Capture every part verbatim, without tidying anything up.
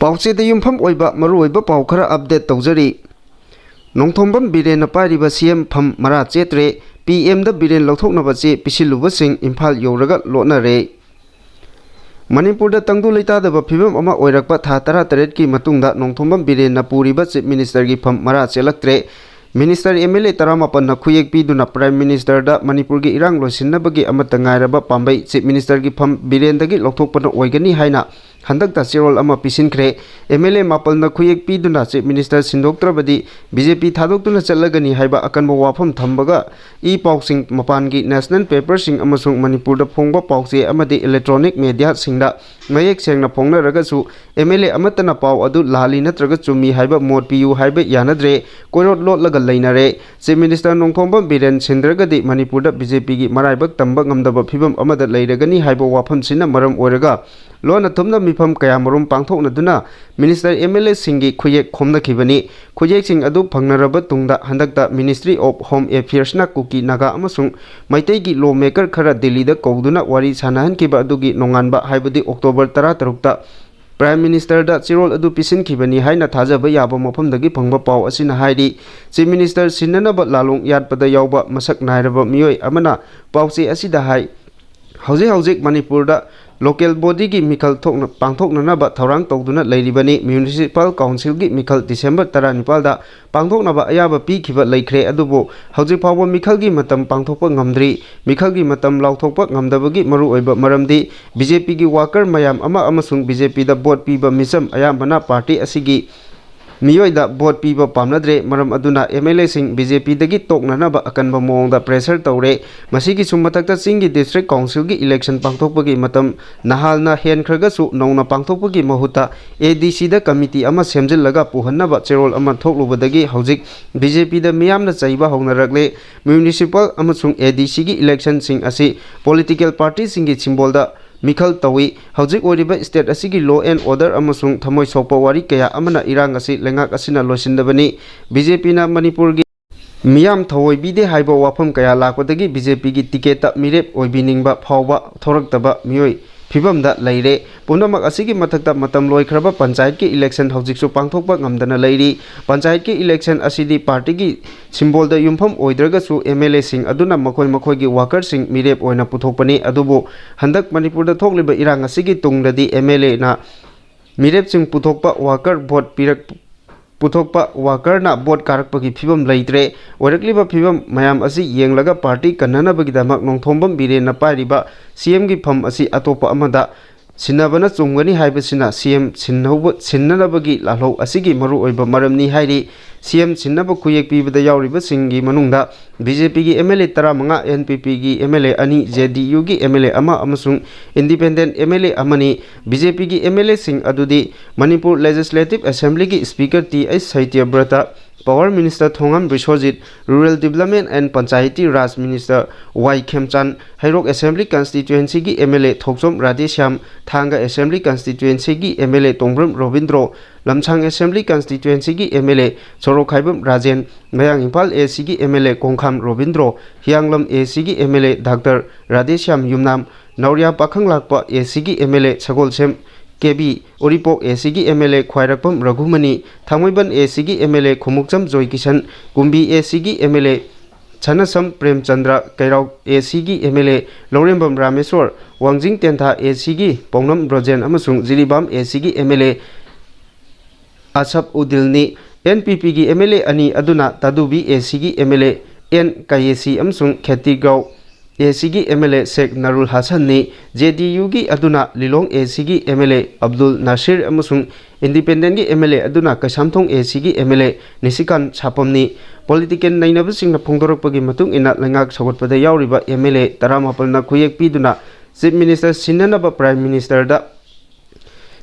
ꯄꯥꯎꯆꯦꯗ ꯌꯨꯝꯐꯝ ꯑꯣꯏꯕ ꯃꯔꯨꯑꯣꯏꯕ ꯄꯥꯎ ꯈꯔ ꯑꯞꯗꯦꯠ ꯇꯧꯖꯔꯤ꯫ ꯅꯣꯡꯊꯣꯝꯕꯝ ꯕꯤꯔꯦꯟꯅ ꯄꯥꯏꯔꯤꯕ ꯁꯤ ꯑꯦꯝ ꯐꯝ ꯃꯔꯥ ꯆꯦꯠꯇ꯭ꯔꯦ, ꯄꯤ ꯑꯦꯝꯗ ꯕꯤꯔꯦꯟ ꯂꯧꯊꯣꯛꯅꯕ ꯆꯦ ꯄꯤꯁꯤꯜꯂꯨꯕꯁꯤꯡ ꯏꯝꯐꯥꯜ ꯌꯧꯔꯒ ꯂꯣꯠꯅꯔꯦ꯫ ꯃꯅꯤꯄꯨꯔꯗ ꯇꯪꯗꯨ ꯂꯩꯇꯥꯗꯕ ꯐꯤꯕꯝ ꯑꯃ ꯑꯣꯏꯔꯛꯄ ꯊꯥ ꯇꯔꯥꯇꯔꯦꯠꯀꯤ ꯃꯇꯨꯡꯗ ꯅꯣꯡꯊꯣꯝꯕꯝ ꯕꯤꯔꯦꯟꯅ ꯄꯨꯔꯤꯕ ꯆꯤꯐ ꯃꯤꯅꯤꯁꯇꯔꯒꯤ ꯐꯝ ꯃꯔꯥ ꯆꯦꯜꯂꯛꯇ꯭ꯔꯦ꯫ ꯃꯤꯅꯤꯁꯇꯔ, ꯑꯦꯝ ꯑꯦꯜ ꯑꯦ ꯇꯔꯥꯃꯥꯄꯟꯅ ꯈꯨꯌꯦꯛ ꯄꯤꯗꯨꯅ ꯄ꯭ꯔꯥꯏꯝ ꯃꯤꯅꯤꯁꯇꯔꯗ ꯃꯅꯤꯄꯨꯔꯒꯤ ꯏꯔꯥꯡ ꯂꯣꯏꯁꯤꯟꯅꯕꯒꯤ ꯑꯃꯠꯇ ꯉꯥꯏꯔꯕ ꯄꯥꯝꯕꯩ ꯆꯤꯐ ꯃꯤꯅꯤꯁꯇꯔꯒꯤ ꯐꯝ ꯕꯤꯔꯦꯟꯗꯒꯤ ꯂꯧꯊꯣꯛꯄꯅ ꯑꯣꯏꯒꯅꯤ ꯍꯥꯏꯅ ꯍꯟꯗꯛꯇ ꯆꯦꯔꯣꯜ ꯑꯃ ꯄꯤꯁꯤꯟꯈ꯭ꯔꯦ꯫ ꯑꯦꯝ ꯑꯦꯜ ꯑꯦ ꯃꯥꯄꯜꯅ ꯈꯨꯌꯦꯛ ꯄꯤꯗꯨꯅ ꯆꯤꯐ ꯃꯤꯅꯤꯁꯇꯔ ꯁꯤꯟꯗꯣꯛꯇ꯭ꯔꯕꯗꯤ ꯕꯤ ꯖꯦ ꯄꯤ ꯊꯥꯗꯣꯛꯇꯨꯅ ꯆꯠꯂꯒꯅꯤ ꯍꯥꯏꯕ ꯑꯀꯟꯕ ꯋꯥꯐꯝ ꯊꯝꯕꯒ, ꯏ ꯄꯥꯎꯁꯤꯡ, ꯃꯄꯥꯟꯒꯤ ꯅꯦꯁꯅꯦꯜ ꯄꯦꯄꯔꯁꯤꯡ ꯑꯃꯁꯨꯡ ꯃꯅꯤꯄꯨꯔꯗ ꯐꯣꯡꯕ ꯄꯥꯎꯆꯦ ꯑꯃꯗꯤ ꯏꯂꯦꯛꯇ꯭ꯔꯣꯅꯤꯛ ꯃꯦꯗꯤꯌꯥꯁꯤꯡꯗ ꯃꯌꯦꯛ ꯁꯦꯡꯅ ꯐꯣꯡꯅꯔꯒꯁꯨ, ꯑꯦꯝ ꯑꯦꯜ ꯑꯦ ꯑꯃꯠꯇꯅ ꯄꯥꯎ ꯑꯗꯨ ꯂꯥꯜꯂꯤ ꯅꯠꯇ꯭ꯔꯒ ꯆꯨꯝꯃꯤ ꯍꯥꯏꯕ ꯃꯣꯠ ꯄꯤꯌꯨ ꯍꯥꯏꯕ ꯌꯥꯅꯗ꯭ꯔꯦ, ꯀꯣꯏꯔꯣꯠ ꯂꯣꯠꯂꯒ ꯂꯩꯅꯔꯦ꯫ ꯆꯤꯐ ꯃꯤꯅꯤꯁꯇꯔ ꯅꯣꯡꯊꯣꯝꯕꯝ ꯕꯤꯔꯦꯟ ꯁꯤꯟꯗ꯭ꯔꯒꯗꯤ ꯃꯅꯤꯄꯨꯔꯗ ꯕꯤ ꯖꯦ ꯄꯤꯒꯤ ꯃꯔꯥꯏꯕꯛ ꯇꯝꯕ ꯉꯝꯗꯕ ꯐꯤꯕꯝ ꯑꯃꯗ ꯂꯩꯔꯒꯅꯤ ꯍꯥꯏꯕ ꯋꯥꯐꯝꯁꯤꯅ ꯃꯔꯝ ꯑꯣꯏꯔꯒ, ꯂꯣꯟꯅ ꯊꯨꯝꯅ ꯃꯤꯐꯝ ꯀꯌꯥꯃꯔꯨꯝ ꯄꯥꯡꯊꯣꯛꯅꯗꯨꯅ ꯃꯤꯅꯤꯁꯇꯔ, ꯑꯦꯝ ꯑꯦꯜ ꯑꯦꯁꯤꯡꯒꯤ ꯈꯨꯌꯦꯛ ꯈꯣꯝꯅꯈꯤꯕꯅꯤ꯫ ꯈꯨꯌꯦꯛꯁꯤꯡ ꯑꯗꯨ ꯐꯪꯅꯔꯕ ꯇꯨꯡꯗ ꯍꯟꯗꯛꯇ ꯃꯤꯅꯤꯁꯇ꯭ꯔꯤ ꯑꯣꯐ ꯍꯣꯝ ꯑꯦꯐꯤꯌꯔꯁꯅ ꯀꯨꯀꯤ, ꯅꯥꯒꯥ ꯑꯃꯁꯨꯡ ꯃꯩꯇꯩꯒꯤ ꯂꯣ ꯃꯦꯀꯔ ꯈꯔ ꯗꯤꯜꯂꯤꯗ ꯀꯧꯗꯨꯅ ꯋꯥꯔꯤ ꯁꯥꯟꯅꯍꯟꯈꯤꯕ ꯑꯗꯨꯒꯤ ꯅꯣꯡꯉꯥꯟꯕ, ꯍꯥꯏꯕꯗꯤ ꯑꯣꯛꯇꯣꯕꯔ ꯇꯔꯥꯇꯔꯨꯛꯇ ꯄ꯭ꯔꯥꯏꯝ ꯃꯤꯅꯤꯁꯇꯔꯗ ꯆꯦꯔꯣꯜ ꯑꯗꯨ ꯄꯤꯁꯤꯟꯈꯤꯕꯅꯤ ꯍꯥꯏꯅ ꯊꯥꯖꯕ ꯌꯥꯕ ꯃꯐꯝꯗꯒꯤ ꯐꯪꯕ ꯄꯥꯎ ꯑꯁꯤꯅ ꯍꯥꯏꯔꯤ꯫ ꯆꯤꯐ ꯃꯤꯅꯤꯁꯇꯔ ꯁꯤꯟꯅꯅꯕ ꯂꯥꯂꯣꯡ ꯌꯥꯠꯄꯗ ꯌꯥꯎꯕ ꯃꯁꯛ ꯅꯥꯏꯔꯕ ꯃꯤꯑꯣꯏ ꯑꯃꯅ ꯄꯥꯎꯆꯦ ꯑꯁꯤꯗ ꯍꯥꯏ, ꯍꯧꯖꯤꯛ ꯍꯧꯖꯤꯛ ꯃꯅꯤꯄꯨꯔꯗ ꯂꯣꯀꯦꯜ ꯕꯣꯗꯤꯒꯤ ꯃꯤꯈꯜ ꯊꯣꯛꯅ-, ꯄꯥꯡꯊꯣꯛꯅꯅꯕ ꯊꯧꯔꯥꯡ ꯇꯧꯗꯨꯅ ꯂꯩꯔꯤꯕꯅꯤ꯫ ꯃ꯭ꯌꯨꯅꯤꯁꯤꯄꯥꯜ ꯀꯥꯎꯟꯁꯤꯜꯒꯤ ꯃꯤꯈꯜ ꯗꯤꯁꯦꯝꯕꯔ ꯇꯔꯥꯅꯤꯄꯥꯜꯗ ꯄꯥꯡꯊꯣꯛꯅꯕ ꯑꯌꯥꯕ ꯄꯤꯈꯤꯕ ꯂꯩꯈ꯭ꯔꯦ, ꯑꯗꯨꯕꯨ ꯍꯧꯖꯤꯛ ꯐꯥꯎꯕ ꯃꯤꯈꯜꯒꯤ ꯃꯇꯝ ꯄꯥꯡꯊꯣꯛꯄ ꯉꯝꯗ꯭ꯔꯤ꯫ ꯃꯤꯈꯜꯒꯤ ꯃꯇꯝ ꯂꯥꯎꯊꯣꯛꯄ ꯉꯝꯗꯕꯒꯤ ꯃꯔꯨꯑꯣꯏꯕ ꯃꯔꯝꯗꯤ ꯕꯤ ꯖꯦ ꯄꯤꯒꯤ ꯋꯥꯀꯔ ꯃꯌꯥꯝ ꯑꯃ ꯑꯃꯁꯨꯡ ꯕꯤ ꯖꯦ ꯄꯤꯗ ꯚꯣꯠ ꯄꯤꯕ ꯃꯤꯆꯝ ꯑꯌꯥꯝꯕꯅ ꯄꯥꯔꯇꯤ ꯑꯁꯤꯒꯤ ꯃꯤꯑꯣꯏꯗ ꯚꯣꯠ ꯄꯤꯕ ꯄꯥꯝꯅꯗ꯭ꯔꯦ꯫ ꯃꯔꯝ ꯑꯗꯨꯅ ꯑꯦꯝ ꯑꯦꯜ ꯑꯦꯁꯤꯡ ꯕꯤ ꯖꯦ ꯄꯤꯗꯒꯤ ꯇꯣꯛꯅꯅꯕ ꯑꯀꯟꯕ ꯃꯑꯣꯡꯗ ꯄ꯭ꯔꯦꯁꯔ ꯇꯧꯔꯦ꯫ ꯃꯁꯤꯒꯤꯁꯨ ꯃꯊꯛꯇ ꯆꯤꯡꯒꯤ ꯗꯤꯁꯇ꯭ꯔꯤꯛ ꯀꯥꯎꯟꯁꯤꯜꯒꯤ ꯏꯂꯦꯛꯁꯟ ꯄꯥꯡꯊꯣꯛꯄꯒꯤ ꯃꯇꯝ ꯅꯍꯥꯜꯅ ꯍꯦꯟꯈ꯭ꯔꯒꯁꯨ ꯅꯧꯅ ꯄꯥꯡꯊꯣꯛꯄꯒꯤ ꯃꯍꯨꯠꯇ ꯑꯦ ꯗꯤ ꯁꯤꯗ ꯀꯃꯤꯇꯤ ꯑꯃ ꯁꯦꯝꯖꯤꯜꯂꯒ ꯄꯨꯍꯟꯅꯕ ꯆꯦꯔꯣꯜ ꯑꯃ ꯊꯣꯛꯂꯨꯕꯗꯒꯤ ꯍꯧꯖꯤꯛ ꯕꯤ ꯖꯦ ꯄꯤꯗ ꯃꯤꯌꯥꯝꯅ ꯆꯩꯕ ꯍꯧꯅꯔꯛꯂꯦ꯫ ꯃ꯭ꯌꯨꯅꯤꯁꯤꯄꯥꯜ ꯑꯃꯁꯨꯡ ꯑꯦ ꯗꯤ ꯁꯤꯒꯤ ꯏꯂꯦꯛꯁꯟꯁꯤꯡ ꯑꯁꯤ ꯄꯣꯂꯤꯇꯤꯀꯦꯜ ꯄꯥꯔꯇꯤꯁꯤꯡꯒꯤ ꯁꯤꯝꯕꯣꯜꯗ ꯃꯤꯈꯜ ꯇꯧꯏ꯫ ꯍꯧꯖꯤꯛ ꯑꯣꯏꯔꯤꯕ ꯁ꯭ꯇꯦꯠ ꯑꯁꯤꯒꯤ ꯂꯣ ꯑꯦꯟ ꯑꯣꯔꯗꯔ ꯑꯃꯁꯨꯡ ꯊꯃꯣꯏ ꯁꯣꯛꯄ ꯋꯥꯔꯤ ꯀꯌꯥ ꯑꯃꯅ ꯏꯔꯥꯡ ꯑꯁꯤ ꯂꯩꯉꯥꯛ ꯑꯁꯤꯅ ꯂꯣꯏꯁꯤꯟꯗꯕꯅꯤ꯫ ꯕꯤ ꯖꯦ ꯄꯤꯅ ꯃꯅꯤꯄꯨꯔꯒꯤ ꯃꯤꯌꯥꯝ ꯊꯑꯣꯏꯕꯤꯗꯦ ꯍꯥꯏꯕ ꯋꯥꯐꯝ ꯀꯌꯥ ꯂꯥꯛꯄꯗꯒꯤ ꯕꯤ ꯖꯦ ꯄꯤꯒꯤ ꯇꯤꯀꯦꯠꯇ ꯃꯤꯔꯦꯞ ꯑꯣꯏꯕꯤꯅꯤꯡꯕ ꯐꯥꯎꯕ ꯊꯣꯔꯛꯇꯕ ꯃꯤꯑꯣꯏ ꯐꯤꯕꯝꯗ ꯂꯩꯔꯦ꯫ ꯄꯨꯝꯅꯃꯛ ꯑꯁꯤꯒꯤ ꯃꯊꯛꯇ ꯃꯇꯝ ꯂꯣꯏꯈ꯭ꯔꯕ ꯄꯟꯆꯥꯌꯠꯀꯤ election ꯍꯧꯖꯤꯛꯁꯨ ꯄꯥꯡꯊꯣꯛꯄ ꯉꯝꯗꯅ ꯂꯩꯔꯤ꯫ ꯄꯟꯆꯥꯌꯠꯀꯤ election ꯑꯁꯤꯗꯤ partyꯒꯤ symbolꯗ ꯌꯨꯝꯐꯝ ꯑꯣꯏꯗ꯭ꯔꯒꯁꯨ MLAꯁꯤꯡ ꯑꯗꯨꯅ ꯃꯈꯣꯏ ꯃꯈꯣꯏꯒꯤ workerꯁꯤꯡ ꯃꯤꯔꯦꯞ ꯑꯣꯏꯅ ꯄꯨꯊꯣꯛꯄꯅꯤ꯫ ꯑꯗꯨꯕꯨ ꯍꯟꯗꯛ ꯃꯅꯤꯄꯨꯔꯗ ꯊꯣꯛꯂꯤꯕ ꯏꯔꯥꯡ ꯑꯁꯤꯒꯤ ꯇꯨꯡꯗꯗꯤ MLAꯅ ꯃꯤꯔꯦꯞꯁꯤꯡ ꯄꯨꯊꯣꯛꯄ, worker vote ꯄꯤꯔꯛ-, ꯄꯨꯊꯣꯛꯄ, workerꯅ vote ꯀꯥꯔꯛꯄꯒꯤ ꯐꯤꯕꯝ ꯂꯩꯇ꯭ꯔꯦ꯫ ꯑꯣꯏꯔꯛꯂꯤꯕ ꯐꯤꯕꯝ ꯃꯌꯥꯝ ꯑꯁꯤ ꯌꯦꯡꯂꯒ party ꯀꯟꯅꯅꯕꯒꯤꯗꯃꯛ ꯅꯣꯡꯊꯣꯝꯕꯝ ꯕꯤꯔꯦꯟꯅ ꯄꯥꯏꯔꯤꯕ CMꯒꯤ ꯐꯝ ꯑꯁꯤ ꯑꯇꯣꯞꯄ ꯑꯃꯗ ꯁꯤꯟꯅꯕꯅ ꯆꯨꯝꯒꯅꯤ ꯍꯥꯏꯕꯁꯤꯅ CM ꯁꯤꯟꯍꯧꯕ, ꯁꯤꯟꯅꯅꯕꯒꯤ ꯂꯥꯜꯍꯧ ꯑꯁꯤꯒꯤ ꯃꯔꯨꯑꯣꯏꯕ ꯃꯔꯝꯅꯤ ꯍꯥꯏꯔꯤ꯫ CM ꯁꯤꯟꯅꯕ ꯈꯨꯌꯦꯛ ꯄꯤꯕꯗ ꯌꯥꯎꯔꯤꯕꯁꯤꯡꯒꯤ ꯃꯅꯨꯡꯗ BJPꯒꯤ MLA ꯇꯔꯥꯃꯉꯥ, NPPꯒꯤ MLA ꯑꯅꯤ, JDUꯒꯤ MLA ꯑꯃ ꯑꯃꯁꯨꯡ independent MLA ꯑꯃꯅꯤ꯫ BJPꯒꯤ MLAꯁꯤꯡ ꯑꯗꯨꯗꯤ Manipur Legislative Assemblyꯒꯤ Speaker T H ꯁꯇ꯭ꯌꯕ꯭ꯔꯇ, Power Minister ꯊꯣꯉꯝ Biswajit, Rural Development and Panchayati Raj Minister Y ꯈꯦꯝꯆꯥꯟ, Heirok Assembly Constituencyꯒꯤ MLA ꯊꯣꯛꯆꯣꯝ ꯔꯥꯙꯦꯁ꯭ꯌꯥꯝ, ꯊꯥꯡꯒ Assembly Constituencyꯒꯤ MLA ꯇꯣꯡꯕ꯭ꯔꯝ ꯔꯣꯕꯤꯟꯗ꯭ꯔꯣ, ꯂꯝꯁꯥꯡ Assembly Constituencyꯒꯤ MLA ꯁꯣꯔꯣꯛꯈꯥꯏꯕꯝ ꯔꯥꯖꯦꯟ, ꯃꯌꯥꯡ Imphal ACꯒꯤ MLA ꯀꯣꯡꯈꯥꯝ Robindro, ꯍꯤꯌꯥꯡꯂꯝ ACꯒꯤ MLA Doctor Radheshyam ꯌꯨꯝꯅꯥꯝ, ꯅꯧꯔꯤꯌꯥ ꯄꯥꯈꯪꯂꯥꯛꯄ ACꯒꯤ MLA ꯁꯒꯣꯜꯁꯦꯝ ꯀꯦꯕꯤ, ꯎꯔꯤꯄꯣꯛ ACꯒꯤ MLA ꯈ꯭ꯋꯥꯏꯔꯥꯛꯄꯝ ꯔꯘꯨꯃꯅꯤ, ꯊꯥꯡꯃꯩꯕꯟ ACꯒꯤ MLA ꯈꯣꯡꯃꯨꯛꯆꯝ ꯖꯣꯏꯀꯤꯁꯟ, ꯀꯨꯝꯕꯤ ACꯒꯤ MLA ꯁꯅꯁꯝ ꯄ꯭ꯔꯦꯝꯆꯟꯗ꯭ꯔ, ꯀꯩꯔꯥꯎ ACꯒꯤ MLA ꯂꯧꯔꯦꯝꯕꯝ ꯔꯥꯃꯦꯁꯣꯔ, ꯋꯥꯡꯖꯤꯡ ꯇꯦꯟꯊꯥ ACꯒꯤ ꯄꯥꯎꯅꯝ ꯕ꯭ꯔꯣꯖꯦꯟ ꯑꯃꯁꯨꯡ ꯖꯤꯔꯤꯕꯥꯝ ACꯒꯤ MLA ꯑꯁꯐ ꯎꯗꯤꯜꯅꯤ꯫ NPPꯒꯤ MLA ꯑꯅꯤ ꯑꯗꯨꯅ ꯇꯥꯗꯨꯕꯤ ACꯒꯤ MLA ꯑꯦꯟ ꯀꯥꯌꯦꯁꯤ ꯑꯃꯁꯨꯡ ꯈꯦꯇꯤꯒꯥꯎ ACꯒꯤ MLA ꯁꯦꯈ ꯅꯔꯨꯜ ꯍꯥꯁꯟꯅꯤ꯫ JDUꯒꯤ ꯑꯗꯨꯅ ꯂꯤꯂꯣꯡ ACꯒꯤ MLA ꯑꯕꯗꯨꯜ ꯅꯥꯁꯤꯔ ꯑꯃꯁꯨꯡ independentꯒꯤ MLA ꯑꯗꯨꯅ ꯀꯩꯁꯥꯝꯊꯣꯡ ACꯒꯤ MLA ꯅꯤꯁꯤꯀꯥꯟ ꯁꯥꯄꯝꯅꯤ꯫ Political ꯅꯩꯅꯕꯁꯤꯡꯅ ꯐꯣꯡꯗꯣꯔꯛꯄꯒꯤ ꯃꯇꯨꯡ ꯏꯟꯅ, ꯂꯩꯉꯥꯛ ꯁꯧꯒꯠꯄꯗ ꯌꯥꯎꯔꯤꯕ MLA ꯇꯔꯥꯃꯥꯄꯜꯅ ꯈꯨꯌꯦꯛ ꯄꯤꯗꯨꯅ Chief Minister ꯁꯤꯟꯅꯅꯕ Prime Ministerꯗ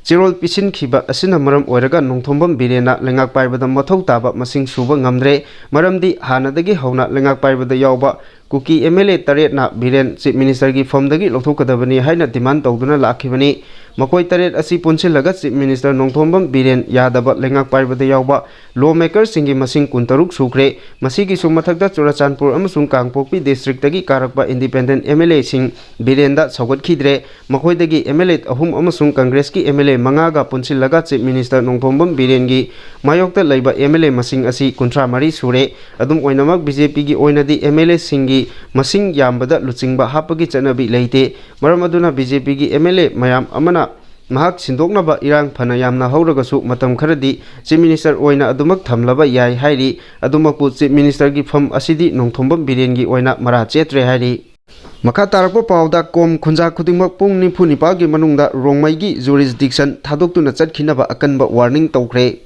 ꯆꯦꯔꯣꯜ ꯄꯤꯁꯤꯟꯈꯤꯕ ꯑꯁꯤꯅ ꯃꯔꯝ ꯑꯣꯏꯔꯒ ꯅꯣꯡꯊꯣꯝꯕꯝ ꯕꯤꯔꯦꯟꯅ ꯂꯩꯉꯥꯛ ꯄꯥꯏꯕꯗ ꯃꯊꯧ ꯇꯥꯕ ꯃꯁꯤꯡ ꯁꯨꯕ ꯉꯝꯗ꯭ꯔꯦ꯫ ꯃꯔꯝꯗꯤ ꯍꯥꯟꯅꯗꯒꯤ ꯍꯧꯅ ꯂꯩꯉꯥꯛ ꯄꯥꯏꯕꯗ ꯌꯥꯎꯕ ꯀꯨꯀꯤ ꯑꯦꯝ ꯑꯦꯜ ꯑꯦ ꯇꯔꯦꯠꯅ ꯕꯤꯔꯦꯟ ꯆꯤꯐ ꯃꯤꯅꯤꯁꯇꯔꯒꯤ ꯐꯝꯗꯒꯤ ꯂꯧꯊꯣꯛꯀꯗꯕꯅꯤ ꯍꯥꯏꯅ ꯗꯤꯃꯥꯟ ꯇꯧꯗꯨꯅ ꯂꯥꯛꯈꯤꯕꯅꯤ꯫ ꯃꯈꯣꯏ ꯇꯔꯦꯠ ꯑꯁꯤ ꯄꯨꯟꯁꯤꯜꯂꯒ ꯆꯤꯐ ꯃꯤꯅꯤꯁꯇꯔ ꯅꯣꯡꯊꯣꯝꯕꯝ ꯕꯤꯔꯦꯟ ꯌꯥꯗꯕ ꯂꯩꯉꯥꯛ ꯄꯥꯏꯕꯗ ꯌꯥꯎꯕ ꯂꯣ ꯃꯦꯀꯔꯁꯤꯡꯒꯤ ꯃꯁꯤꯡ ꯀꯨꯟꯇꯔꯨꯛ ꯁꯨꯈ꯭ꯔꯦ꯫ ꯃꯁꯤꯒꯤꯁꯨ ꯃꯊꯛꯇ ꯆꯨꯔꯆꯥꯟꯄꯨꯔ ꯑꯃꯁꯨꯡ ꯀꯥꯡꯄꯣꯛꯄꯤ ꯗꯤꯁꯇ꯭ꯔꯤꯛꯇꯒꯤ ꯀꯥꯔꯛꯄ ꯏꯟꯗꯤꯄꯦꯟꯗꯦꯟ ꯑꯦꯝ ꯑꯦꯜ ꯑꯦꯁꯤꯡ ꯕꯤꯔꯦꯟꯗ ꯁꯧꯒꯠꯈꯤꯗ꯭ꯔꯦ꯫ ꯃꯈꯣꯏꯗꯒꯤ ꯑꯦꯝ ꯑꯦꯜ ꯑꯦ ꯑꯍꯨꯝ ꯑꯃꯁꯨꯡ ꯀꯪꯒ꯭ꯔꯦꯁꯀꯤ ꯑꯦꯝ ꯑꯦꯜ ꯑꯦ ꯃꯉꯥꯒ ꯄꯨꯟꯁꯤꯜꯂꯒ ꯆꯤꯐ ꯃꯤꯅꯤꯁꯇꯔ ꯅꯣꯡꯊꯣꯝꯕꯝ ꯕꯤꯔꯦꯟꯒꯤ ꯃꯥꯌꯣꯛꯇ ꯂꯩꯕ ꯑꯦꯝ ꯑꯦꯜ ꯑꯦ ꯃꯁꯤꯡ ꯑꯁꯤ ꯀꯨꯟꯊ꯭ꯔꯥ ꯃꯔꯤ ꯁꯨꯔꯦ꯫ ꯑꯗꯨꯝ ꯑꯣꯏꯅꯃꯛ, ꯕꯤ ꯖꯦ ꯄꯤꯒꯤ ꯑꯣꯏꯅꯗꯤ ꯑꯦꯝ ꯑꯦꯜ ꯑꯦꯁꯤꯡꯒꯤ ꯃꯁꯤꯡ ꯌꯥꯝꯕꯗ ꯂꯨꯆꯤꯡꯕ ꯍꯥꯞꯄꯒꯤ ꯆꯠꯅꯕꯤ ꯂꯩꯇꯦ꯫ ꯃꯔꯝ ꯑꯗꯨꯅ, ꯕꯤ ꯖꯦ ꯄꯤꯒꯤ ꯑꯦꯝ ꯑꯦꯜ ꯑꯦ ꯃꯌꯥꯝ ꯑꯃꯅ ꯃꯍꯥꯛ ꯁꯤꯟꯗꯣꯛꯅꯕ ꯏꯔꯥꯡ ꯐꯅ ꯌꯥꯝꯅ ꯍꯧꯔꯒꯁꯨ, ꯃꯇꯝ ꯈꯔꯗꯤ ꯆꯤꯐ ꯃꯤꯅꯤꯁꯇꯔ ꯑꯣꯏꯅ ꯑꯗꯨꯃꯛ ꯊꯝꯂꯕ ꯌꯥꯏ ꯍꯥꯏꯔꯤ꯫ ꯑꯗꯨꯃꯛꯄꯨ, ꯆꯤꯐ ꯃꯤꯅꯤꯁꯇꯔꯒꯤ ꯐꯝ ꯑꯁꯤꯗꯤ ꯅꯣꯡꯊꯣꯝꯕꯝ ꯕꯤꯔꯦꯟꯒꯤ ꯑꯣꯏꯅ ꯃꯔꯥ ꯆꯦꯠꯇ꯭ꯔꯦ ꯍꯥꯏꯔꯤ꯫ ꯃꯈꯥ ꯇꯥꯔꯛꯄ ꯄꯥꯎꯗ, ꯀꯣꯝ ꯈꯨꯟꯖꯥ ꯈꯨꯗꯤꯡꯃꯛ ꯄꯨꯡ ꯅꯤꯐꯨ ꯅꯤꯄꯥꯜꯒꯤ ꯃꯅꯨꯡꯗ ꯔꯣꯡꯃꯩꯒꯤ ꯖꯨꯔꯤꯁꯗꯤꯛꯁꯟ ꯊꯥꯗꯣꯛꯇꯨꯅ ꯆꯠꯈꯤꯅꯕ ꯑꯀꯟꯕ ꯋꯥꯔꯅꯤꯡ ꯇꯧꯈ꯭ꯔꯦ꯫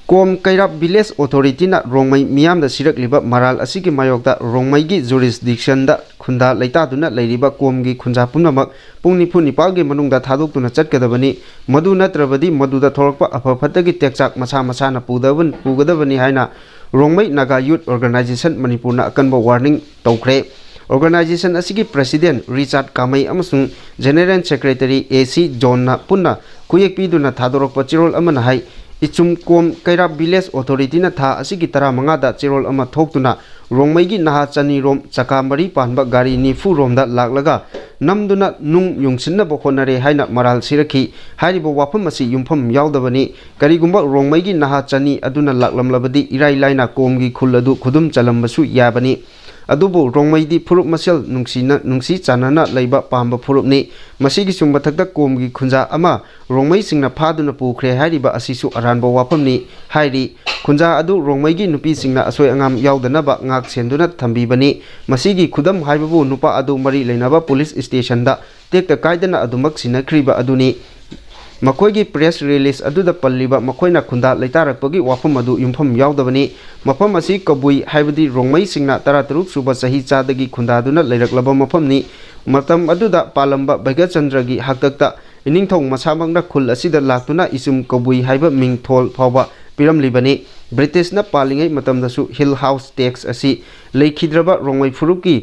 ꯀꯣꯝ ꯀꯩꯔꯥꯞ ꯚꯤꯂꯦꯖ ꯑꯣꯊꯣꯔꯤꯇꯤꯅ ꯔꯣꯡꯃꯩ ꯃꯤꯌꯥꯝꯗ ꯁꯤꯔꯛꯂꯤꯕ ꯃꯔꯥꯜ ꯑꯁꯤꯒꯤ ꯃꯥꯌꯣꯛꯇ ꯔꯣꯡꯃꯩꯒꯤ ꯖꯨꯔꯤꯁꯗꯤꯛꯁꯟꯗ ꯈꯨꯟꯗꯥ ꯂꯩꯇꯥꯗꯨꯅ ꯂꯩꯔꯤꯕ ꯀꯣꯝꯒꯤ ꯈꯨꯟꯖꯥ ꯄꯨꯝꯅꯃꯛ ꯄꯨꯡ ꯅꯤꯐꯨ ꯅꯤꯄꯥꯜꯒꯤ ꯃꯅꯨꯡꯗ ꯊꯥꯗꯣꯛꯇꯨꯅ ꯆꯠꯀꯗꯕꯅꯤ꯫ ꯃꯗꯨ ꯅꯠꯇ꯭ꯔꯕꯗꯤ ꯃꯗꯨꯗ ꯊꯣꯛꯂꯛꯄ ꯑꯐ ꯐꯠꯇꯒꯤ ꯇꯦꯛꯆꯥꯛ ꯃꯁꯥ ꯃꯁꯥꯅ ꯄꯨꯗꯕ-, ꯄꯨꯒꯗꯕꯅꯤ ꯍꯥꯏꯅ ꯔꯣꯡꯃꯩ ꯅꯥꯒꯥ ꯌꯨꯠ ꯑꯣꯔꯒꯅꯥꯏꯖꯦꯁꯟ ꯃꯅꯤꯄꯨꯔꯅ ꯑꯀꯟꯕ ꯋꯥꯔꯅꯤꯡ ꯇꯧꯈ꯭ꯔꯦ꯫ ꯑꯣꯔꯒꯅꯥꯏꯖꯦꯁꯟ ꯑꯁꯤꯒꯤ ꯄ꯭ꯔꯦꯁꯤꯗꯦꯟꯠ ꯔꯤꯆꯥꯔꯗ ꯀꯥꯃꯩ ꯑꯃꯁꯨꯡ ꯖꯦꯅꯦꯔꯦꯜ ꯁꯦꯀ꯭ꯔꯦꯇꯔꯤ ꯑꯦ ꯁꯤ ꯖꯣꯟꯅ ꯄꯨꯟꯅ ꯈꯨꯌꯦꯛ ꯄꯤꯗꯨꯅ ꯊꯥꯗꯣꯔꯛꯄ ꯆꯦꯔꯣꯜ ꯑꯃꯅ ꯍꯥꯏ, ꯏꯆꯨꯝ ꯀꯣꯝ ꯀꯩꯔꯥꯞ ꯚꯤꯂꯦꯖ ꯑꯣꯊꯣꯔꯤꯇꯤꯅ ꯊꯥ ꯑꯁꯤꯒꯤ ꯇꯔꯥꯃꯉꯥꯗ ꯆꯦꯔꯣꯜ ꯑꯃ ꯊꯣꯛꯇꯨꯅ ꯔꯣꯡꯃꯩꯒꯤ ꯅꯍꯥ ꯆꯅꯤ ꯔꯣꯝ ꯆꯀꯥ ꯃꯔꯤ ꯄꯥꯟꯕ ꯒꯥꯔꯤ ꯅꯤꯐꯨ ꯔꯣꯝꯗ ꯂꯥꯛꯂꯒ ꯅꯝꯗꯨꯅ ꯅꯨꯡ ꯌꯨꯡꯁꯤꯟꯅꯕ ꯍꯣꯠꯅꯔꯦ ꯍꯥꯏꯅ ꯃꯔꯥꯜ ꯁꯤꯔꯛꯈꯤ꯫ ꯍꯥꯏꯔꯤꯕ ꯋꯥꯐꯝ ꯑꯁꯤ ꯌꯨꯝꯐꯝ ꯌꯥꯎꯗꯕꯅꯤ꯫ ꯀꯔꯤꯒꯨꯝꯕ ꯔꯣꯡꯃꯩꯒꯤ ꯅꯍꯥ ꯆꯅꯤ ꯑꯗꯨꯅ ꯂꯥꯛꯂꯝꯂꯕꯗꯤ ꯏꯔꯥꯏ ꯂꯥꯏꯅ ꯀꯣꯝꯒꯤ ꯈꯨꯜ ꯑꯗꯨ ꯈꯨꯗꯨꯝ ꯆꯜꯂꯝꯕꯁꯨ ꯌꯥꯕꯅꯤ꯫ ꯑꯗꯨꯕꯨ ꯔꯣꯡꯃꯩꯗꯤ ꯐꯨꯔꯨꯞ ꯃꯁꯦꯜ ꯅꯨꯡꯁꯤꯅ-, ꯅꯨꯡꯁꯤ ꯆꯥꯟꯅꯅ ꯂꯩꯕ ꯄꯥꯝꯕ ꯐꯨꯔꯨꯞꯅꯤ꯫ ꯃꯁꯤꯒꯤꯁꯨ ꯃꯊꯛꯇ ꯀꯣꯝꯒꯤ ꯈꯨꯟꯖꯥ ꯑꯃ ꯔꯣꯡꯃꯩꯁꯤꯡꯅ ꯐꯥꯗꯨꯅ ꯄꯨꯈ꯭ꯔꯦ ꯍꯥꯏꯔꯤꯕ ꯑꯁꯤꯁꯨ ꯑꯔꯥꯟꯕ ꯋꯥꯐꯝꯅꯤ ꯍꯥꯏꯔꯤ꯫ ꯈꯨꯟꯖꯥ ꯑꯗꯨ ꯔꯣꯡꯃꯩꯒꯤ ꯅꯨꯄꯤꯁꯤꯡꯅ ꯑꯁꯣꯏ ꯑꯉꯥꯝ ꯌꯥꯎꯗꯅꯕ ꯉꯥꯛ ꯁꯦꯟꯗꯨꯅ ꯊꯝꯕꯤꯕꯅꯤ꯫ ꯃꯁꯤꯒꯤ ꯈꯨꯗꯝ ꯍꯥꯏꯕꯕꯨ ꯅꯨꯄꯥ ꯑꯗꯨ ꯃꯔꯤ ꯂꯩꯅꯕ ꯄꯨꯂꯤꯁ ꯁ꯭ꯇꯦꯁꯟꯗ ꯇꯦꯛꯇ ꯀꯥꯏꯗꯅ ꯑꯗꯨꯃꯛ ꯁꯤꯟꯅꯈ꯭ꯔꯤꯕ ꯑꯗꯨꯅꯤ꯫ ꯃꯈꯣꯏꯒꯤ ꯄ꯭ꯔꯦꯁ ꯔꯤꯂꯤꯖ ꯑꯗꯨꯗ ꯄꯜꯂꯤꯕ ꯃꯈꯣꯏꯅ ꯈꯨꯟꯗꯥ ꯂꯩꯇꯥꯔꯛꯄꯒꯤ ꯋꯥꯐꯝ ꯑꯗꯨ ꯌꯨꯝꯐꯝ ꯌꯥꯎꯗꯕꯅꯤ꯫ ꯃꯐꯝ ꯑꯁꯤ ꯀꯕꯨꯏ, ꯍꯥꯏꯕꯗꯤ ꯔꯣꯡꯃꯩꯁꯤꯡꯅ ꯇꯔꯥꯇꯔꯨꯛ ꯁꯨꯕ ꯆꯍꯤ ꯆꯥꯗꯒꯤ ꯈꯨꯟꯗꯥꯗꯨꯅ ꯂꯩꯔꯛꯂꯕ ꯃꯐꯝꯅꯤ꯫ ꯃꯇꯝ ꯑꯗꯨꯗ ꯄꯥꯜꯂꯝꯕ ꯚꯩꯒꯆꯟꯗ꯭ꯔꯒꯤ ꯍꯥꯛꯇꯛꯇ ꯏꯅꯤꯡꯊꯧ ꯃꯁꯥꯃꯛꯅ ꯈꯨꯜ ꯑꯁꯤꯗ ꯂꯥꯛꯇꯨꯅ ꯏꯆꯨꯝ ꯀꯕꯨꯏ ꯍꯥꯏꯕ ꯃꯤꯡꯊꯣꯜ ꯐꯥꯎꯕ ꯄꯤꯔꯝꯂꯤꯕꯅꯤ꯫ ꯕ꯭ꯔꯤꯇꯤꯁꯅ ꯄꯥꯜꯂꯤꯉꯩ ꯃꯇꯝꯗꯁꯨ ꯍꯤꯜ ꯍꯥꯎꯁ ꯇꯦꯛꯁ ꯑꯁꯤ ꯂꯩꯈꯤꯗ꯭ꯔꯕ ꯔꯣꯡꯃꯩ ꯐꯨꯔꯨꯞꯀꯤ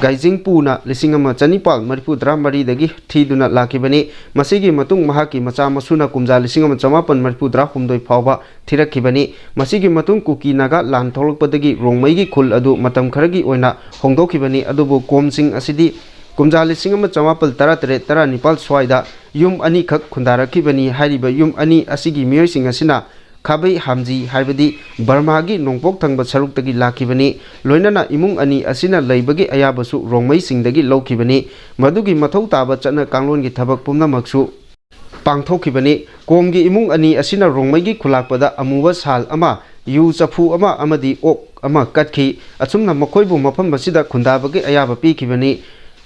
ꯒꯥꯏꯖꯤꯡꯄꯨꯅ ꯂꯤꯁꯤꯡ ꯑꯃ ꯆꯅꯤꯄꯥꯜ ꯃꯔꯤꯐꯨ ꯇꯔꯥ ꯃꯔꯤꯗꯒꯤ ꯊꯤꯗꯨꯅ ꯂꯥꯛꯈꯤꯕꯅꯤ꯫ ꯃꯁꯤꯒꯤ ꯃꯇꯨꯡ ꯃꯍꯥꯛꯀꯤ ꯃꯆꯥ ꯃꯁꯨꯅ ꯀꯨꯝꯖꯥ ꯂꯤꯁꯤꯡ ꯑꯃ ꯆꯃꯥꯄꯟ ꯃꯔꯤꯐꯨ ꯇꯔꯥꯍꯨꯝꯗꯣꯏ ꯐꯥꯎꯕ ꯊꯤꯔꯛꯈꯤꯕꯅꯤ꯫ ꯃꯁꯤꯒꯤ ꯃꯇꯨꯡ ꯀꯨꯀꯤ ꯅꯥꯒꯥ ꯂꯥꯟ ꯊꯣꯛꯂꯛꯄꯗꯒꯤ ꯔꯣꯡꯃꯩꯒꯤ ꯈꯨꯜ ꯑꯗꯨ ꯃꯇꯝ ꯈꯔꯒꯤ ꯑꯣꯏꯅ ꯍꯣꯡꯗꯣꯛꯈꯤꯕꯅꯤ꯫ ꯑꯗꯨꯕꯨ ꯀꯣꯝꯁꯤꯡ ꯑꯁꯤꯗꯤ ꯀꯨꯝꯖꯥ ꯂꯤꯁꯤꯡ ꯑꯃ ꯆꯃꯥꯄꯜ ꯇꯔꯥꯇꯔꯦꯠ ꯇꯔꯥꯅꯤꯄꯥꯜ ꯁ꯭ꯋꯥꯏꯗ ꯌꯨꯝ ꯑꯅꯤꯈꯛ ꯈꯨꯟꯗꯥꯔꯛꯈꯤꯕꯅꯤ꯫ ꯍꯥꯏꯔꯤꯕ ꯌꯨꯝ ꯑꯅꯤ ꯑꯁꯤꯒꯤ ꯃꯤꯑꯣꯏꯁꯤꯡ ꯑꯁꯤꯅ ꯈꯥꯕꯩ ꯍꯥꯝꯖꯤ ꯍꯥꯏꯕꯗꯤ ꯕꯔꯃꯥꯒꯤ ꯅꯣꯡꯄꯣꯛ ꯊꯪꯕ ꯁꯔꯨꯛꯇꯒꯤ ꯂꯥꯛꯈꯤꯕꯅꯤ꯫ ꯂꯣꯏꯅꯅ ꯏꯃꯨꯡ ꯑꯅꯤ ꯑꯁꯤꯅ ꯂꯩꯕꯒꯤ ꯑꯌꯥꯕꯁꯨ ꯔꯣꯡꯃꯩꯁꯤꯡꯗꯒꯤ ꯂꯧꯈꯤꯕꯅꯤ꯫ ꯃꯗꯨꯒꯤ ꯃꯊꯧ ꯇꯥꯕ ꯆꯠꯅ ꯀꯥꯡꯂꯣꯟꯒꯤ ꯊꯕꯛ ꯄꯨꯝꯅꯃꯛꯁꯨ ꯄꯥꯡꯊꯣꯛꯈꯤꯕꯅꯤ꯫ ꯀꯣꯝꯒꯤ ꯏꯃꯨꯡ ꯑꯅꯤ ꯑꯁꯤꯅ ꯔꯣꯡꯃꯩꯒꯤ ꯈꯨꯂꯥꯛꯄꯗ ꯑꯃꯨꯕ ꯁꯥꯜ ꯑꯃ, ꯌꯨ ꯆꯐꯨ ꯑꯃ ꯑꯃꯗꯤ ꯑꯣꯛ ꯑꯃ ꯀꯠꯈꯤ꯫ ꯑꯁꯨꯝꯅ ꯃꯈꯣꯏꯕꯨ ꯃꯐꯝ ꯑꯁꯤꯗ ꯈꯨꯟꯗꯥꯕꯒꯤ ꯑꯌꯥꯕ ꯄꯤꯈꯤꯕꯅꯤ꯫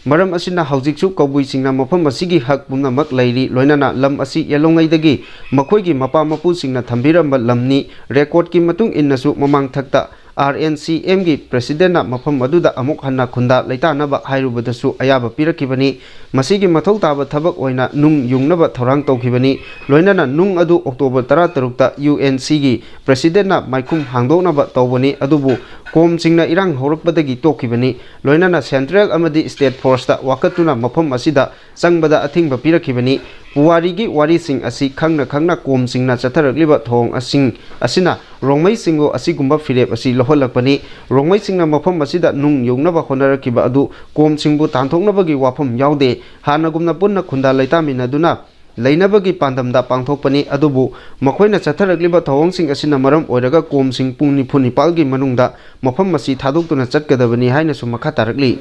ꯃꯔꯝ ꯑꯁꯤꯅ ꯍꯧꯖꯤꯛꯁꯨ ꯀꯕꯨꯏꯁꯤꯡꯅ ꯃꯐꯝ ꯑꯁꯤꯒꯤ ꯍꯛ ꯄꯨꯝꯅꯃꯛ ꯂꯩꯔꯤ꯫ ꯂꯣꯏꯅꯅ ꯂꯝ ꯑꯁꯤ ꯌꯦꯜꯂꯣꯉꯩꯗꯒꯤ ꯃꯈꯣꯏꯒꯤ ꯃꯄꯥ ꯃꯄꯨꯁꯤꯡꯅ ꯊꯝꯕꯤꯔꯝꯕ ꯂꯝꯅꯤ꯫ ꯔꯦꯀꯣꯔꯗꯀꯤ ꯃꯇꯨꯡ ꯏꯟꯅꯁꯨ ꯃꯃꯥꯡꯊꯛꯇ ꯑꯥꯔ ꯑꯦꯟ ꯁꯤ ꯑꯦꯝꯒꯤ ꯄ꯭ꯔꯦꯁꯤꯗꯦꯟꯠꯅ ꯃꯐꯝ ꯑꯗꯨꯗ ꯑꯃꯨꯛ ꯍꯟꯅ ꯈꯨꯟꯗꯥ ꯂꯩꯇꯥꯅꯕ ꯍꯥꯏꯔꯨꯕꯗꯁꯨ ꯑꯌꯥꯕ ꯄꯤꯔꯛꯈꯤꯕꯅꯤ꯫ ꯃꯁꯤꯒꯤ ꯃꯊꯧ ꯇꯥꯕ ꯊꯕꯛ ꯑꯣꯏꯅ ꯅꯨꯡ ꯌꯨꯡꯅꯕ ꯊꯧꯔꯥꯡ ꯇꯧꯈꯤꯕꯅꯤ꯫ ꯂꯣꯏꯅꯅ ꯅꯨꯡ ꯑꯗꯨ ꯑꯣꯛꯇꯣꯕꯔ ꯇꯔꯥꯇꯔꯨꯛꯇ ꯌꯨ ꯑꯦꯟ ꯁꯤꯒꯤ ꯄ꯭ꯔꯦꯁꯤꯗꯦꯟꯠꯅ ꯃꯥꯏꯈꯨꯝ ꯍꯥꯡꯗꯣꯛꯅꯕ ꯇꯧꯕꯅꯤ꯫ ꯑꯗꯨꯕꯨ ꯀꯣꯝꯁꯤꯡꯅ ꯏꯔꯥꯡ ꯍꯧꯔꯛꯄꯗꯒꯤ ꯇꯣꯛꯈꯤꯕꯅꯤ꯫ ꯂꯣꯏꯅꯅ ꯁꯦꯟꯇ꯭ꯔꯦꯜ ꯑꯃꯗꯤ ꯁ꯭ꯇꯦꯠ ꯐꯣꯔꯁꯇ ꯋꯥꯀꯠꯇꯨꯅ ꯃꯐꯝ ꯑꯁꯤꯗ ꯆꯪꯕꯗ ꯑꯊꯤꯡꯕ ꯄꯤꯔꯛꯈꯤꯕꯅꯤ꯫ ꯄꯨꯋꯥꯔꯤꯒꯤ ꯋꯥꯔꯤꯁꯤꯡ ꯑꯁꯤ ꯈꯪꯅ ꯈꯪꯅ ꯀꯣꯝꯁꯤꯡꯅ ꯆꯠꯊꯔꯛꯂꯤꯕ ꯊꯧꯑꯣꯡꯁꯤꯡ ꯑꯁꯤꯅ ꯔꯣꯡꯃꯩꯁꯤꯡꯕꯨ ꯑꯁꯤꯒꯨꯝꯕ ꯐꯤꯔꯦꯞ ꯑꯁꯤ ꯂꯧꯍꯜꯂꯛꯄꯅꯤ꯫ ꯔꯣꯡꯃꯩꯁꯤꯡꯅ ꯃꯐꯝ ꯑꯁꯤꯗ ꯅꯨꯡ ꯌꯨꯡꯅꯕ ꯍꯣꯠꯅꯔꯛꯈꯤꯕ ꯑꯗꯨ ꯀꯣꯝꯁꯤꯡꯕꯨ ꯇꯥꯟꯊꯣꯛꯅꯕꯒꯤ ꯋꯥꯐꯝ ꯌꯥꯎꯗꯦ꯫ ꯍꯥꯟꯅꯒꯨꯝꯅ ꯄꯨꯟꯅ ꯈꯨꯟꯗꯥ ꯂꯩꯇꯥꯃꯤꯟꯅꯗꯨꯅ ꯂꯩꯅꯕꯒꯤ ꯄꯥꯟꯗꯝꯗ ꯄꯥꯡꯊꯣꯛꯄꯅꯤ꯫ ꯑꯗꯨꯕꯨ ꯃꯈꯣꯏꯅ ꯆꯠꯊꯔꯛꯂꯤꯕ ꯊꯧꯑꯣꯡꯁꯤꯡ ꯑꯁꯤꯅ ꯃꯔꯝ ꯑꯣꯏꯔꯒ ꯀꯣꯝꯁꯤꯡ ꯄꯨꯡ ꯅꯤꯐꯨ ꯅꯤꯄꯥꯜꯒꯤ ꯃꯅꯨꯡꯗ ꯃꯐꯝ ꯑꯁꯤ ꯊꯥꯗꯣꯛꯇꯨꯅ ꯆꯠꯀꯗꯕꯅꯤ ꯍꯥꯏꯅꯁꯨ ꯃꯈꯥ ꯇꯥꯔꯛꯂꯤ꯫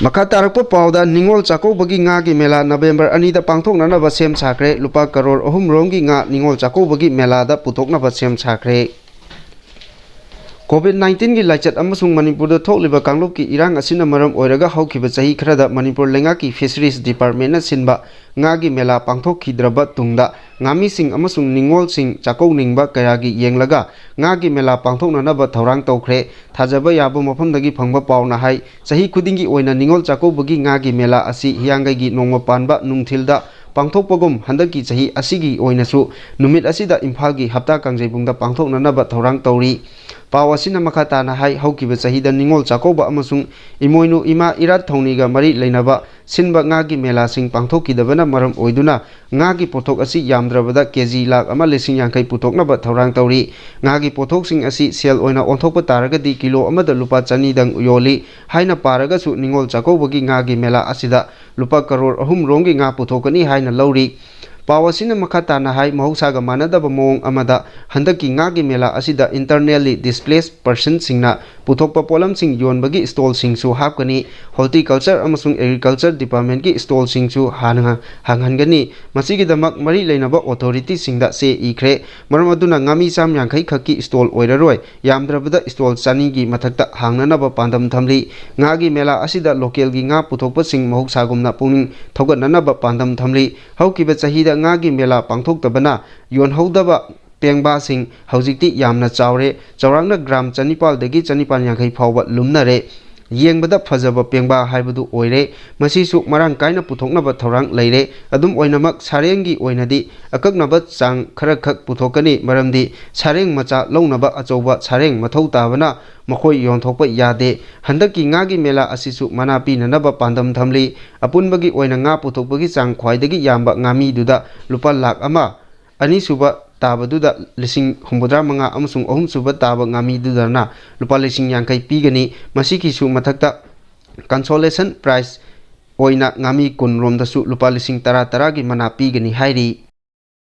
ꯃꯈꯥ ꯇꯥꯔꯛꯄ ꯄꯥꯎꯗ, ꯅꯤꯉꯣꯜ ꯆꯥꯛꯀꯧꯕꯒꯤ ꯉꯥꯒꯤ ꯃꯦꯂꯥ ꯅꯕꯦꯝꯕꯔ ꯑꯅꯤꯗ ꯄꯥꯡꯊꯣꯛꯅꯅꯕ ꯁꯦꯝ ꯁꯥꯈ꯭ꯔꯦ꯫ ꯂꯨꯄꯥ ꯀꯔꯣꯔ ꯑꯍꯨꯝ ꯔꯣꯝꯒꯤ ꯉꯥ ꯅꯤꯉꯣꯜ ꯆꯥꯛꯀꯧꯕꯒꯤ ꯃꯦꯂꯥꯗ ꯄꯨꯊꯣꯛꯅꯕ ꯁꯦꯝ ꯁꯥꯈ꯭ꯔꯦ꯫ ꯀꯣꯚꯤꯗ ꯅꯥꯏꯟꯇꯤꯟꯒꯤ ꯂꯥꯏꯆꯠ ꯑꯃꯁꯨꯡ ꯃꯅꯤꯄꯨꯔꯗ ꯊꯣꯛꯂꯤꯕ ꯀꯥꯡꯂꯨꯞꯀꯤ ꯏꯔꯥꯡ ꯑꯁꯤꯅ ꯃꯔꯝ ꯑꯣꯏꯔꯒ ꯍꯧꯈꯤꯕ ꯆꯍꯤ ꯈꯔꯗ ꯃꯅꯤꯄꯨꯔ ꯂꯩꯉꯥꯛꯀꯤ ꯐꯤꯁꯔꯤꯁ ꯗꯤꯄꯥꯔꯠꯃꯦꯟꯅ ꯁꯤꯟꯕ ꯉꯥꯒꯤ ꯃꯦꯂꯥ ꯄꯥꯡꯊꯣꯛꯈꯤꯗ꯭ꯔꯕ ꯇꯨꯡꯗ, ꯉꯥꯃꯤꯁꯤꯡ ꯑꯃꯁꯨꯡ ꯅꯤꯉꯣꯜꯁꯤꯡ ꯆꯥꯛꯀꯧꯅꯤꯡꯕ ꯀꯌꯥꯒꯤ ꯌꯦꯡꯂꯒ ꯉꯥꯒꯤ ꯃꯦꯂꯥ ꯄꯥꯡꯊꯣꯛꯅꯅꯕ ꯊꯧꯔꯥꯡ ꯇꯧꯈ꯭ꯔꯦ꯫ ꯊꯥꯖꯕ ꯌꯥꯕ ꯃꯐꯝꯗꯒꯤ ꯐꯪꯕ ꯄꯥꯎꯅ ꯍꯥꯏ, ꯆꯍꯤ ꯈꯨꯗꯤꯡꯒꯤ ꯑꯣꯏꯅ ꯅꯤꯉꯣꯜ ꯆꯥꯛꯀꯧꯕꯒꯤ ꯉꯥꯒꯤ ꯃꯦꯂꯥ ꯑꯁꯤ ꯍꯤꯌꯥꯡꯒꯩꯒꯤ ꯅꯣꯡꯃ ꯄꯥꯟꯕ ꯅꯨꯡꯊꯤꯜꯗ ꯄꯥꯡꯊꯣꯛꯄꯒꯨꯝ ꯍꯟꯗꯛꯀꯤ ꯆꯍꯤ ꯑꯁꯤꯒꯤ ꯑꯣꯏꯅꯁꯨ ꯅꯨꯃꯤꯠ ꯑꯁꯤꯗ ꯏꯝꯐꯥꯜꯒꯤ ꯍꯞꯇꯥ ꯀꯥꯡꯖꯩꯕꯨꯡꯗ ꯄꯥꯡꯊꯣꯛꯅꯅꯕ ꯊꯧꯔꯥꯡ ꯇꯧꯔꯤ꯫ ꯄꯥꯎ ꯑꯁꯤꯅ ꯃꯈꯥ ꯇꯥꯅ ꯍꯥꯏ, ꯍꯧꯈꯤꯕ ꯆꯍꯤꯗ ꯅꯤꯉꯣꯜ ꯆꯥꯛꯀꯧꯕ ꯑꯃꯁꯨꯡ ꯏꯃꯣꯏꯅꯨ ꯏꯃꯥ ꯏꯔꯥꯠ ꯊꯧꯅꯤꯒ ꯃꯔꯤ ꯂꯩꯅꯕ ꯁꯤꯟꯕ ꯉꯥꯒꯤ ꯃꯦꯂꯥꯁꯤꯡ ꯄꯥꯡꯊꯣꯛꯈꯤꯗꯕꯅ ꯃꯔꯝ ꯑꯣꯏꯗꯨꯅ ꯉꯥꯒꯤ ꯄꯣꯠꯊꯣꯛ ꯑꯁꯤ ꯌꯥꯝꯗ꯭ꯔꯕꯗ ꯀꯦ ꯖꯤ ꯂꯥꯈ ꯑꯃ ꯂꯤꯁꯤꯡ ꯌꯥꯡꯈꯩ ꯄꯨꯊꯣꯛꯅꯕ ꯊꯧꯔꯥꯡ ꯇꯧꯔꯤ꯫ ꯉꯥꯒꯤ ꯄꯣꯠꯊꯣꯛꯁꯤꯡ ꯑꯁꯤ ꯁꯦꯜ ꯑꯣꯏꯅ ꯑꯣꯟꯊꯣꯛꯄ ꯇꯥꯔꯒꯗꯤ ꯀꯤꯂꯣ ꯑꯃꯗ ꯂꯨꯄꯥ ꯆꯅꯤꯗꯪ ꯌꯣꯜꯂꯤ ꯍꯥꯏꯅ ꯄꯥꯔꯒꯁꯨ ꯅꯤꯉꯣꯜ ꯆꯥꯛꯀꯧꯕꯒꯤ ꯉꯥꯒꯤ ꯃꯦꯂꯥ ꯑꯁꯤꯗ ꯂꯨꯄꯥ ꯀꯔꯣꯔ ꯑꯍꯨꯝ ꯔꯣꯝꯒꯤ ꯉꯥ ꯄꯨꯊꯣꯛꯀꯅꯤ ꯍꯥꯏꯅ ꯂꯧꯔꯤ꯫ ꯄꯥꯎ ꯑꯁꯤꯅ ꯃꯈꯥ ꯇꯥꯅ ꯍꯥꯏ, ꯃꯍꯧꯁꯥꯒ ꯃꯥꯟꯅꯗꯕ ꯃꯑꯣꯡ ꯑꯃꯗ ꯍꯟꯗꯛꯀꯤ ꯉꯥꯒꯤ ꯃꯦꯂꯥ ꯑꯁꯤꯗ internally displaced personꯁꯤꯡꯅ ꯄꯨꯊꯣꯛꯄ ꯄꯣꯠꯂꯝꯁꯤꯡ ꯌꯣꯟꯕꯒꯤ stallꯁꯤꯡꯁꯨ ꯍꯥꯞꯀꯅꯤ꯫ Horticulture ꯑꯃꯁꯨꯡ Agriculture Departmentꯀꯤ stallꯁꯤꯡꯁꯨ ꯍꯥꯟꯅ ꯍꯥꯡꯍꯟꯒꯅꯤ꯫ ꯃꯁꯤꯒꯤꯗꯃꯛ ꯃꯔꯤ ꯂꯩꯅꯕ authorityꯁꯤꯡꯗ ꯆꯦ ꯏꯈ꯭ꯔꯦ꯫ ꯃꯔꯝ ꯑꯗꯨꯅ ꯉꯥꯃꯤ ꯆꯥꯝ ꯌꯥꯡꯈꯩ ꯈꯛꯀꯤ stall ꯑꯣꯏꯔꯔꯣꯏ, ꯌꯥꯝꯗ꯭ꯔꯕꯗ stall ꯆꯅꯤꯒꯤ ꯃꯊꯛꯇ ꯍꯥꯡꯅꯅꯕ ꯄꯥꯟꯗꯝ ꯊꯝꯂꯤ꯫ ꯉꯥꯒꯤ ꯃꯦꯂꯥ ꯑꯁꯤꯗ localꯒꯤ ꯉꯥ ꯄꯨꯊꯣꯛꯄꯁꯤꯡ ꯃꯍꯧꯁꯥꯒꯨꯝꯅ ꯄꯨꯛꯅꯤꯡ ꯊꯧꯒꯠꯅꯅꯕ ꯄꯥꯟꯗꯝ ꯊꯝꯂꯤ꯫ ꯍꯧꯈꯤꯕ ꯆꯍꯤꯗ ꯉꯥꯒꯤ ꯃꯦꯂꯥ ꯄꯥꯡꯊꯣꯛꯇꯕꯅ ꯌꯣꯟꯍꯧꯗꯕ ꯄꯦꯡꯕꯥꯁꯤꯡ ꯍꯧꯖꯤꯛꯇꯤ ꯌꯥꯝꯅ ꯆꯥꯎꯔꯦ꯫ ꯆꯥꯎꯔꯥꯛꯅ ꯒ꯭ꯔꯥꯝ ꯆꯅꯤꯄꯥꯜꯗꯒꯤ ꯆꯅꯤꯄꯥꯜ ꯌꯥꯡꯈꯩ ꯐꯥꯎꯕ ꯂꯨꯝꯅꯔꯦ꯫ ꯌꯦꯡꯕꯗ ꯐꯖꯕ ꯄꯦꯡꯕꯥ ꯍꯥꯏꯕꯗꯨ ꯑꯣꯏꯔꯦ꯫ ꯃꯁꯤꯁꯨ ꯃꯔꯥꯡ ꯀꯥꯏꯅ ꯄꯨꯊꯣꯛꯅꯕ ꯊꯧꯔꯥꯡ ꯂꯩꯔꯦ꯫ ꯑꯗꯨꯝ ꯑꯣꯏꯅꯃꯛ, ꯁꯥꯔꯦꯡꯒꯤ ꯑꯣꯏꯅꯗꯤ ꯑꯀꯛꯅꯕ ꯆꯥꯡ ꯈꯔꯈꯛ ꯄꯨꯊꯣꯛꯀꯅꯤ, ꯃꯔꯝꯗꯤ ꯁꯥꯔꯦꯡ ꯃꯆꯥ ꯂꯧꯅꯕ ꯑꯆꯧꯕ ꯁꯥꯔꯦꯡ ꯃꯊꯧ ꯇꯥꯕꯅ ꯃꯈꯣꯏ ꯌꯣꯟꯊꯣꯛꯄ ꯌꯥꯗꯦ꯫ ꯍꯟꯗꯛꯀꯤ ꯉꯥꯒꯤ ꯃꯦꯂꯥ ꯑꯁꯤꯁꯨ ꯃꯅꯥ ꯄꯤꯅꯅꯕ ꯄꯥꯟꯗꯝ ꯊꯝꯂꯤ꯫ ꯑꯄꯨꯟꯕꯒꯤ ꯑꯣꯏꯅ ꯉꯥ ꯄꯨꯊꯣꯛꯄꯒꯤ ꯆꯥꯡ ꯈ꯭ꯋꯥꯏꯗꯒꯤ ꯌꯥꯝꯕ ꯉꯥꯃꯤꯗꯨꯗ ꯂꯨꯄꯥ ꯂꯥꯈ ꯑꯃ, ꯑꯅꯤꯁꯨꯕ ꯇꯥꯕꯗꯨꯗ ꯂꯤꯁꯤꯡ ꯍꯨꯝꯐꯨꯇꯔꯥ ꯃꯉꯥ ꯑꯃꯁꯨꯡ ꯑꯍꯨꯝꯁꯨꯕ ꯇꯥꯕ ꯉꯥꯃꯤꯗꯨꯗꯅ ꯂꯨꯄꯥ ꯂꯤꯁꯤꯡ ꯌꯥꯡꯈꯩ ꯄꯤꯒꯅꯤ꯫ ꯃꯁꯤꯒꯤꯁꯨ ꯃꯊꯛꯇ consolation prize ꯑꯣꯏꯅ ꯉꯥꯃꯤ ꯀꯨꯟ ꯔꯣꯝꯗꯁꯨ ꯂꯨꯄꯥ ꯂꯤꯁꯤꯡ ꯇꯔꯥ ꯇꯔꯥꯒꯤ ꯃꯅꯥ ꯄꯤꯒꯅꯤ ꯍꯥꯏꯔꯤ꯫